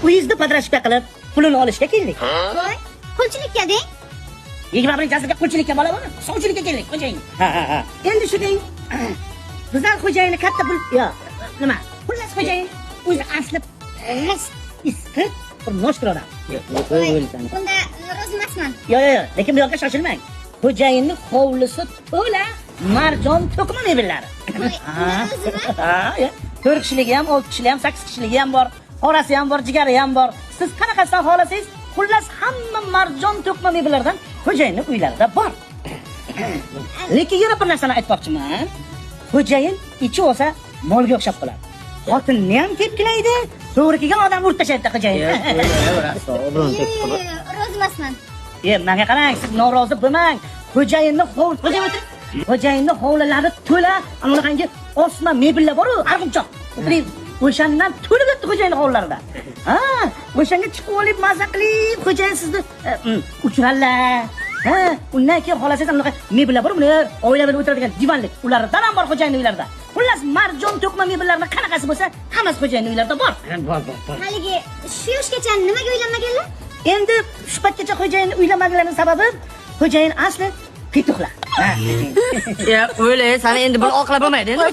Uyingizni подрасчёт qilib, pulini olishga keldik. Voy, qulchilikka deng. 21-asrga qulchilikka bola bormi? Sovchilikka keldik, xo'jayin. Ha. Endi shu deng, bizlar xo'jayini katta pul, yo, nima? Xullas xo'jayin o'zi asli past, isqirt bir noshkir odam. Voy, unda rozi emasman. Yo, yo, yo, lekin bu yoqqa shoshilmang. Xo'jayinni hovlisi to'la marjon to'qima mebellari. Voy, unda roziman. Ha, ya. 4 kishiligi ham, 6 kishiligi ham, 8 kishiligi ham bor. Qorasi ham bor, jigari ham bor. Siz qanaqasidan xohlasangiz, xullas hamma marjon to'qima mebellardan xo'jayinni uylarida bor. Lekin yana bir narsani aytmoqchiman. Xo'jayin ichi olsa molga o'xshab qoladi. Xotinni ham tepkilaydi, to'g'ri kelgan odam urib tashlaydi xo'jayin. Yo'q, rozi emasman. E, menga qarang, siz norozi bo'lmang. Xo'jayinni hovli, xo'jayin o'tiring. Xo'jayinni hovlilari to'la ana unaqangi osma mebellar bor-u, arg'umchoq. O'tiring. O'shandan to'lib yotdi xo'jayinni hovlilarida. Ha, o'shanga chiqib olib maza qilib, xo'jayin sizni uchirarlar. Ha, undan keyin xohlasangiz unaqa mebellar bor, ular oila bilan o'tiradigan divanlik. Ulardan ham bor xo'jayinni uylarida. Xullas, marjon to'qma mebellarni qanaqasi bo'lsa, hammasi xo'jayinni uylarida bor. Bor, bor, bor. Haligi shu yoshgacha nimaga uylanmaganlar? Endi shu paytgacha xo'jayinni uylanmaganlarning sababi xo'jayin asli петух lar. Ha. Ya, o'ylay, sani endi buni oqlab bo'lmaydi endi.